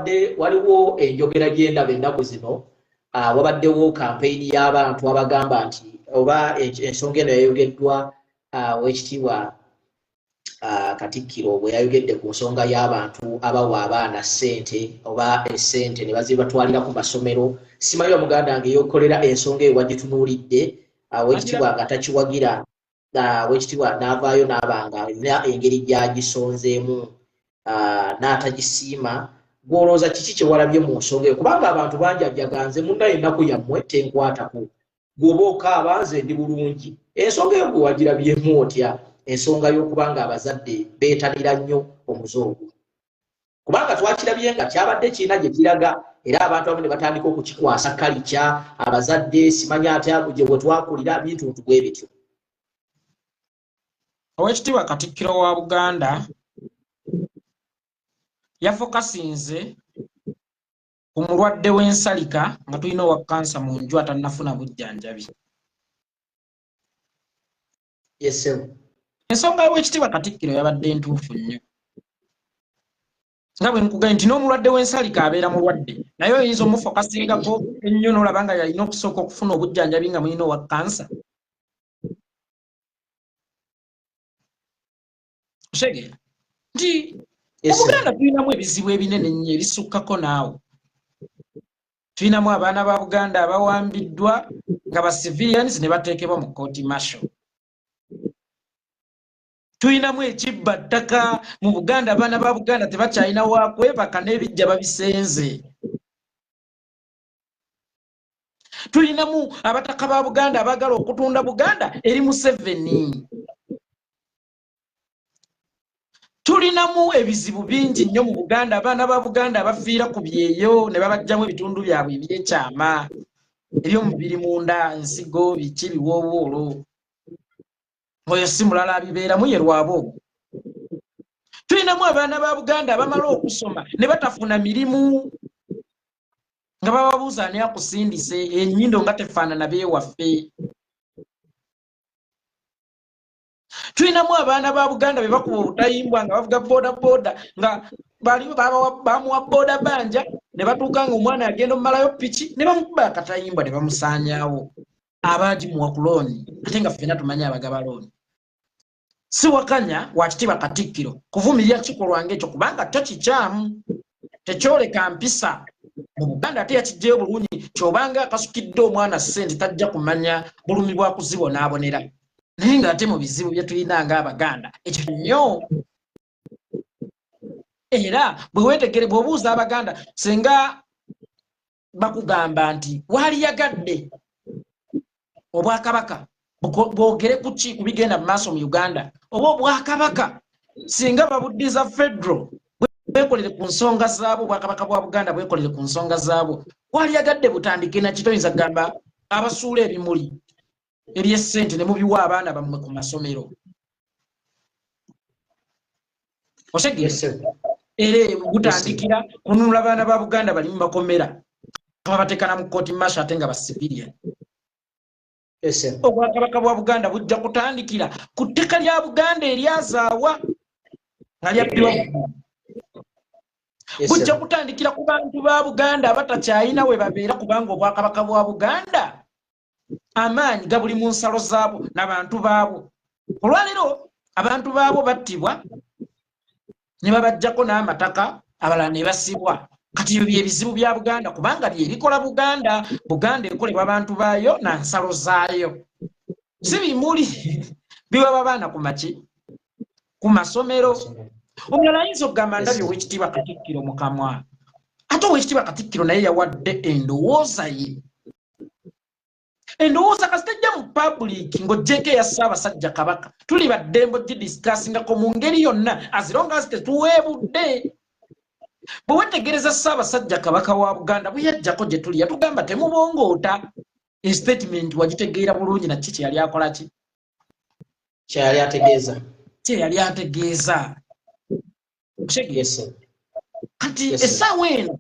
Wabadde waliwo enjogera gyendaba ennaku zino, wabaddewo kampeyini y'abantu abagamba nti oba ensonga eno yayogeddwa owekitiibwa Katikkiro bwe yayogedde ku nsonga y'abantu abawa abaana ssente oba essente ne bazibatwalira ku masomero. Simanyi omuganda nga eyokolera ensonga eyo wagitunuulidde, owekitiibwa nga takiwagira, owekitiibwa n'avaayo n'abanga alina engeri gy'agisonzeemu n'atagisiima. Gw'olowooza kiki kye walabye mu nsonga eyo? Kubanga abantu bangi ajjaganze munnaye ennaku yammwe tenkwatako, gw'oba okaaba nze ndi bulungi. Ensonga eyo gwe wagirabyemu otya, ensonga y'okuba nga abazadde beetanira nnyo omuze ogwo? Kubanga twakirabye nga kyabadde kirina gye kiraga, era abantu abamu ne batandika okukikwasa kalikya abazadde, simanyi atya gye bwe twakulira, bintuntu bwe bityo. Oweekitiibwa Katikkiro wa Buganda yafokasinze ku mulwadde w'ensalika nga tulina owa kansa mu nju atannafuna bujjanjabi. Yes, sir. Ensonga y'Oweekitiibwa Katikkiro yabadde ntuufu nnyo. Nga bwe nkugambye nti n'omulwadde w'ensalika abeera mulwadde, naye oyinza omufokasingako ennyo n'olaba nga yalina okusooka okufuna obujjanjabi nga mulina owa kansa. Otegeera nti Obuganda tulinamu ebizibu ebinene ennyo ebisukkako naawe. Tulinamu abaana ba Buganda abawambiddwa nga ba civilians ne bateekebwa mu kooti martial. Tulinamu ekibba ttaka mu Buganda, abaana ba Buganda tebakyalina wa kwebaka n'ebijja babisenze. Tulinamu abataka ba Buganda abaagala okutunda Buganda eri Museveni. Tulinamu ebizibu bingi nnyo mu Buganda, abaana ba Buganda abafiira ku byeyo ne babajjamu ebitundu byabwe ebyekyama eby'omubiri munda, nsigo, biki, biwoowoolo. Oyo si mulala abibeeramu ye lwabo. Tulinamu abaana ba Buganda abamala okusoma ne batafuna mirimu nga bababuuza ani akusindise, ennyindo nga tefaanana beewaffe. Tulinamu abaana ba Buganda be bakuba obutayimbwa nga bavuga boda boda, nga bali bamuwa boda banja ne batuuka nga omwana agenda omumalayo piki ne bamukuba akatayimbwa ne bamusaanyaawo. Abaagimuwa ku looni ate nga ffenna tumanyi abagaba looni. Siwakanya wakitiibwa Katikkiro kuvumirira kikolwa ng'ekyo kubanga kyo kikyamu, tekyoleka mpisa mu Buganda, ate yakiggyeyo bulungi ky'obanga akasukidde omwana ssente tajja kumanya bulumi bwa kuzibonaabonera. Naye ng'ate mu bizibu bye tulina ng'Abaganda ekyo nnyo. Era bwe weetegere, bw'obuuza Abaganda singa bakugamba nti waaliyagadde Obwakabaka bwogere ku ki ku bigenda mu maaso mu Uganda, oba Obwakabaka singa babuddiza federal bwekolere ku nsonga zaabwo, Obwakabaka bwa Buganda bwekolere ku nsonga zaabwo, waaliyagadde butandike na ki? Toyinza kugamba abasuula ebimuli eby'essente ne mubiwa abaana bammwe ku masomero. Otegeera? Era gutandikira kununula abaana ba Buganda bali mu makomera, babateekana mu kooti martial ate nga ba civilian. Obwakabaka bwa Buganda bujja kutandikira ku ttaka lya Buganda eryazaawa nga lyabbibwa. Bujja kutandikira ku bantu ba Buganda abatakyalina we babeera, kubanga Obwakabaka bwa Buganda amaanyi gabuli mu nsalo zaabwo n'abantu baabwo. Olwaleero abantu baabwo battibwa ne babajjako n'amataka, abalala ne basibwa. Kati ebyo bye bizibu bya Buganda, kubanga bye bikola Buganda. Buganda ekolebwa abantu baayo na nsalo zaayo, si bimuli biwaba abaana ku maki ku masomero. Omulala ayinza okugamba ndabye Oweekitiibwa Katikkiro mu kamwa, ate Oweekitiibwa Katikkiro naye yawadde endowooza ye. Endowooza kasita ejja mu public ng'oggyeko eya Ssaabasajja Kabaka, tuli baddembe ogidiscussingako mu ngeri yonna as long as tetuweebudde. Bwe weetegereza Ssaabasajja Kabaka wa Buganda bwe yajjako gye tuli, yatugamba temubongoota. Statement wagitegeera bulungi na ki kye yali akola ki? Kye yali ategeeza. Kye yali ategeeza. Kati essaawa eno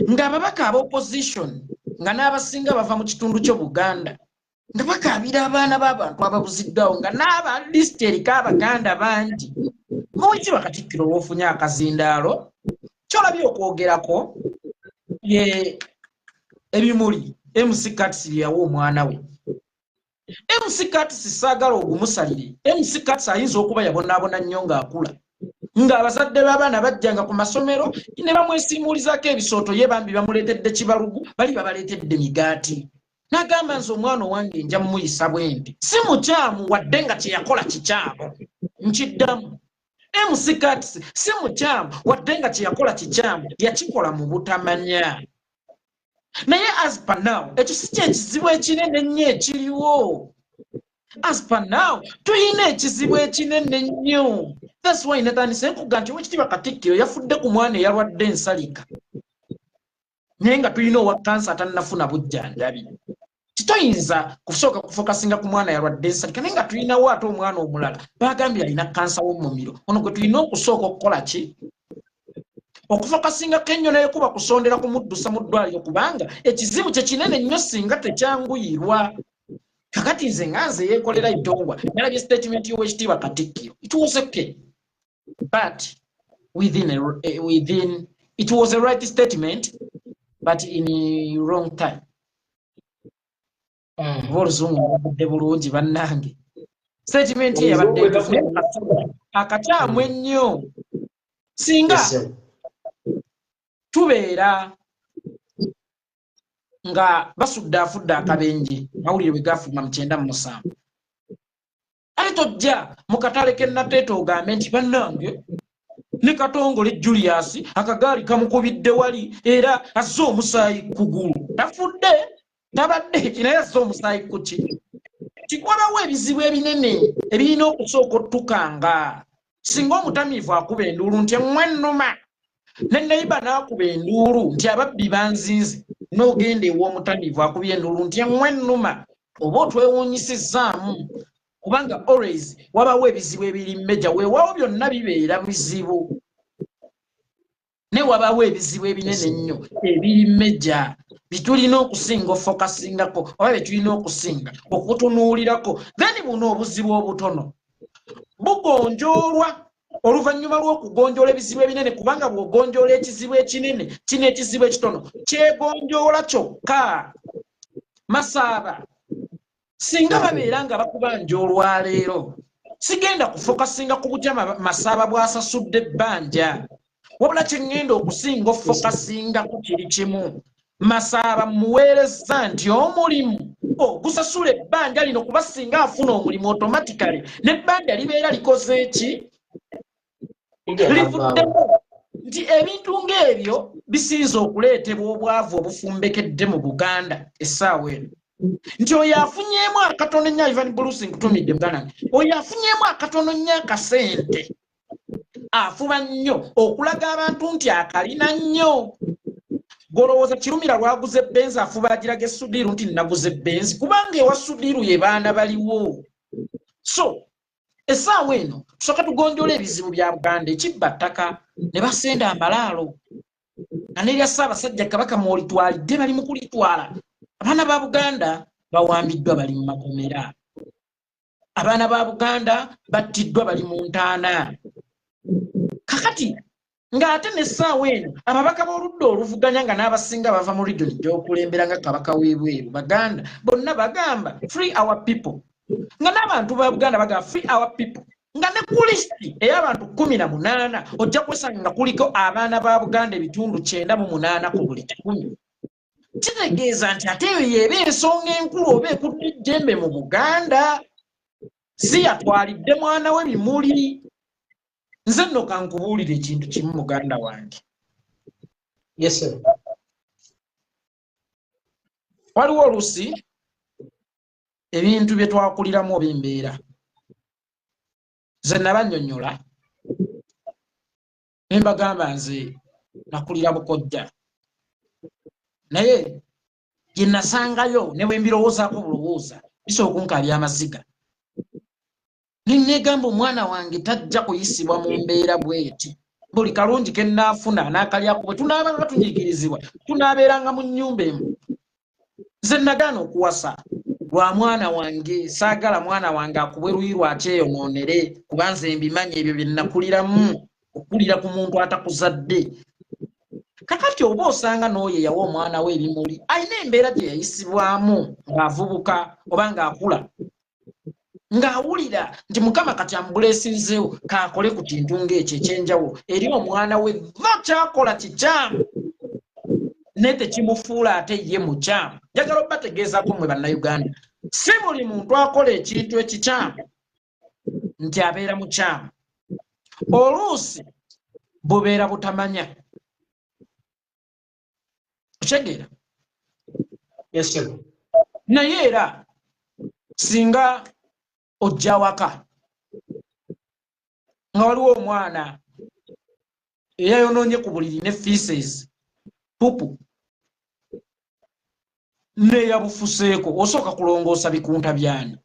ng'ababaka aba opposition nga n'abasinga bava mu kitundu kyo Buganda nga bakaabira abaana b'abantu ababuziddwawo, nga n'aba list eriko Abaganda bangi. Oweekitiibwa Katikkiro lw'ofunye akazindaalo Kyolabye okwogerako ye ebimuli MC Kats bye yawa omwana we. MC Kats saagala ogumusalire. MC Kats ayinza okuba yabonaabona nnyo ng'akula, ng'abazadde b'abaana bajjanga ku masomero ne bamwesiimuulizaako ebisooto, ye bambi bamuleetedde kibalugu, bali babaleetedde migaati, n'agamba, "Nze omwana owange nja mumuyisa bwe nti." Si mukyamu, wadde nga kye yakola kikyamu. Nkiddamu, MC Kats si mukyamu, wadde nga kye yakola kikyamu, yakikola mu butamanya. Naye as per now, ekyo si kyekizibu ekinene ennyo ekiriwo. As per now, tuyina ekizibu ekinene ennyo. That's why natandise nkuga nti Owekitiibwa Katikkiro yafudde ku mwana eyalwadde ensalika, naye nga tulina owa kansa atannafuna bujjanjabi. Kitoyinza kusooka kufokasinga ku mwana yalwadde ensalika, naye nga tulinawo ate omwana omulala bagambye alina kansa w'omumiro. Ono gwe tulina okusooka okukola ki? Okufokasingako ennyo, naye kuba kusondera kumuddusa mu ddwaliro, kubanga ekizibu kye kinene nnyo singa tekyanguyirwa. Kakati nze nga nze yeekolera Itongwa, nalabye statement y'Owekitiibwa Katikkiro. It was okay, but within it was a right statement, but in a wrong time. Oba oluzungu lwabadde bulungi, bannange. Statement ye yabadde entuufu, naye akakyamu ennyo. Singa tubeera nga basudde afudde akabenje, mawulire bwe gafuluma mu 97, ate tojja mu katale k'ennateeta ogambe nti, "Bannange, ne Katongole Julius akagaali kamukubidde wali era azze omusaayi kugulu." Tafudde, tabadde naye azze omusaayi kuki? Tikwabawo ebizibu ebinene ebirina okusooka ottukanga. Singa omutamiivu akuba enduulu nti eŋŋwe ennuma, ne neiba n'akuba enduulu nti ababbi banzinze, n'ogenda ew'omutamiivu akubye enduulu nti eŋŋwe ennuma, oba otwewuunyisizzaamu, kubanga always wabawo ebizibu ebiri major. Weewaawo byonna bibeera bizibu, naye wabawo ebizibu ebinene ennyo ebiri major bitulina okusinga ofokasingako, oba byetulina okusinga okutunuulirako. Then buno obuzibu obutono bugonjoolwa oluvannyuma lw'okugonjoola ebizibu ebinene, kubanga bw'ogonjoola ekizibu ekinene, kino ekizibu ekitono kyegonjoola kyokka. Masaaba, singa babeera nga bakubanja olwaleero, sigenda kufokasinga ku butya Masaaba bw'asasudde ebbanja, wabula kyeŋŋenda okusinga ofokasingako kiri kimu: Masaaba muweereza nti omulimu ogusasula ebbanja lino, kuba singa afuna omulimu, automatically n'ebbanja libeera likoze eki? Livuddemu. Nti ebintu ng'ebyo bisinza okuleetebwa obwavu obufumbekedde mu Buganda essaawa eno, nti oyo afunyeemu akatono nnyo. Ivan Bruce, nkutumidde muganda wange. Oyo afunyeemu akatono nnyo akasente afuba nnyo okulaga abantu nti akalina nnyo. Golowooza Kirumira lwaguza ebbenzi afuba agiraga esudiiru nti naguza ebbenzi, kubanga ewa Sudiiru ye baana baliwo. So essaawa eno tusooka tugonjoola ebizibu bya Buganda, ekibba ttaka ne basenda amalaalo nga nerya Ssaabasajja Kabaka mwolitwalidde bali mu kulitwala. Abaana ba Buganda bawambiddwa, bali mu makomera. Abaana ba Buganda battiddwa, bali mu ntaana. Kakati ng'ate n'essaawa eno ababaka b'oludda oluvuganya, nga n'abasinga bava mu region gy'okulembera nga kabaka w'ebweru, Baganda bonna bagamba, "Free our people," nga n'abantu ba Buganda bagamba, "Free our people," nga ne ku lisiti ey'abantu 18 ojja kwesanga nga kuliko abaana ba Buganda ebitundu 98 ku buli 100. Kitegeeza nti ate eyo yeeba ensonga enkulu oba ekutta ejjembe mu Buganda, si yatwalidde mwana we bimuli. Nze nno kankubuulira ekintu kimu, muganda wange. Yes, sir. Waliwo oluusi ebintu bye twakuliramu oba embeera. Nze nabannyonnyola ne mbagamba, nze nakulira bukojja, naye gye nasangayo ne bwe mbirowoozaako bulowooza bisobola okunkaabya amaziga, ne neegamba omwana wange tajja kuyisibwa mu mbeera bw'eti. Buli kalungi ke nnaafuna n'akalyako, bwe tunaaba nga tunyigirizibwa, tunaabeeranga mu nnyumba emu. Nze nagaana okuwasa lwa mwana wange. Saagala mwana wange akubwe luyi lwakyeyonoonere, kuba nze mbimanyi ebyo bye nakuliramu, okulira ku muntu atakuzadde. Kakati oba osanga n'oyo eyawa omwana we ebimuli alina embeera gye yayisibwamu ng'avubuka oba ng'akula, ng'awulira nti Mukama kati amubulesinzeewo, kaakole ku kintu ng'ekyo ekyenjawulo eri omwana we. Va kyakola kikyamu, naye tekimufuula ate ye mukyamu. Njagala obategeezaako mmwe Bannayuganda, si buli muntu akola ekintu ekikyamu nti abeera mukyamu. Oluusi bubeera butamanya. Okitegeera? Naye era singa ojja waka nga waliwo omwana eyayonoonye ku buliri ne feces, pupu neyabufuseeko, osooka kulongoosa bikunta byani?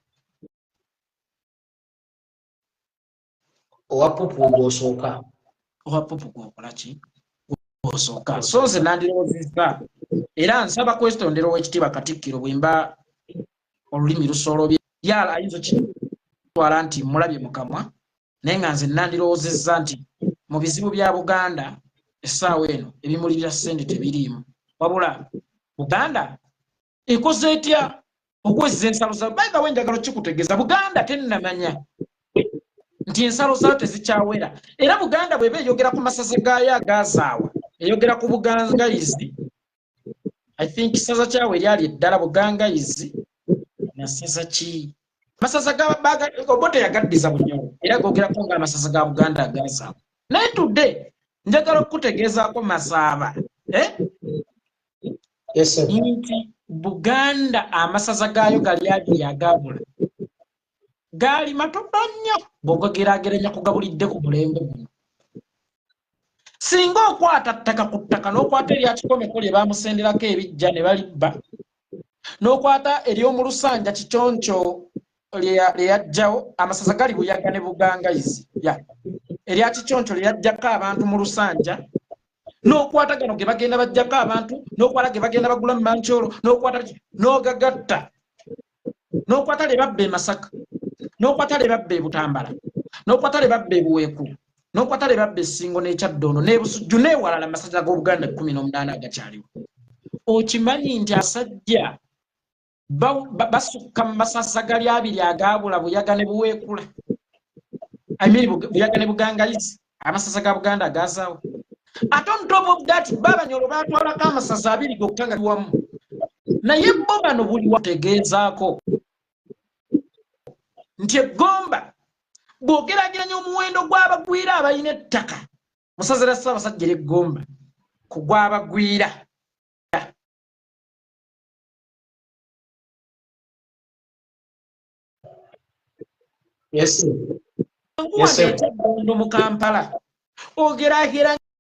Owa pupu gwosooka. Owa pupu gwokola ki? Osooka. So nze nandirowoozezza, era nsaba kwesitondera ow'ekitiibwa Katikkiro, bwe mba olulimi lusolobye yala ayinza okitwala nti mulabye mu kamwa, naye nga nze nandirowoozezza nti mu bizibu bya Buganda essaawa eno ebimuli bya ssente tebiriimu, wabula Buganda ekoze etya okwezza ensalo zayo? By the way, njagala okikutegeeza, Buganda tennamanya nti ensalo zaayo tezikyawera. Era Buganda bw'eba eyogera ku masaza gaayo agazaawa, eyogera ku Bugangayizi. I think saza kyawe eryali eddala Bugangayizi na saza ki, masaza Obote yagaddiza Bunyoro, era gogerako nga amasaza ga Buganda agazaawa. Naye tudde njagala okukutegeezaako Masaaba, eh? Nti Buganda amasaza gaayo gali abiri agabula gaali matono nnyo bw'ogageraageranya ku gabulidde ku mulembe guno. Singa okwata ttaka ku ttaka, n'okwata erya Kikomeko lye bamusenderako ebijja ne balibba, n'okwata ery'omu Lusanja Kiconco lye yajjawo, amasaza gali Buyaga ne Bugangayizi, ya erya Kiconco lye yajjako abantu mu Lusanja, n'okwata gano ge bagenda bajjako abantu, n'okwata ge bagenda bagula mu Mankyolo, n'okwata n'ogagatta, n'okwata lye babba e Masaka, n'okwata lye babba e Butambala, n'okwata lye babba e Buweekula, n'okwata lye babba Essingo n'Ekyaddondo n'Ebusujju n'ewalala, amasaza g'Obuganda 18 agakyaliwo, okimanyi nti asajja basukka mu masaza gali abiri agaabula, Buyaga ne Buweekula, I mean Buyaga ne Bugangayizi, amasaza ga Buganda agazaawo. Ate on top of that, Babanyolo batwalako amasaza abiri gokka nga wamu, naye bo bano buli wategeezaako nti eggomba bw'ogeraageranya omuwendo gw'abagwira abalina ettaka mu ssaza lya Ssaabasajja ery'eggomba ku gw'abagwira Yes. Ekyaddondo mu Kampala, ogeraageranya